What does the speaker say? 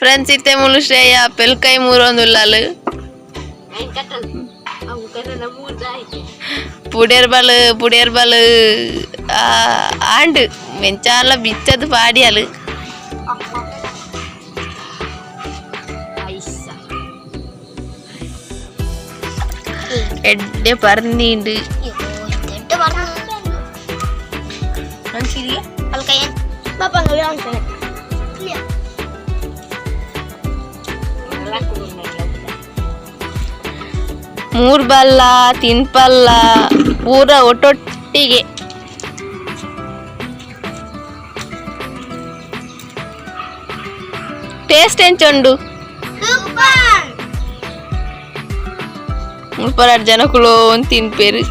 Friends, ಇತ್ತೆ ಮುಲು ಶ್ರೇಯ ಪೆಲ್ಕೈ ಮೂರೊಂದುಲ್ಲಾಲು. ಪುಡೇರ್ ಬಲು ಪುಡೇರ್ ಬಲು ಆಂಡ್ ಮೆಂಚಾಲ ಬಿಚ್ಚದು ಪಾಡಿಯಲು. ಎಡ್ಡೆ ಪರ್ಂದಿಂಡು. ಮೂರ್ ಬಲ್ಲ ತಿನ್ಪಲ್ಲ ಪೂರ ಒಟ್ಟೊಟ್ಟಿಗೆ. ಟೇಸ್ಟ್ ಎಂಚುಂಡು? ಮುಲ್ಪ ಜನಕುಲು ತಿನ್ಪೇರು.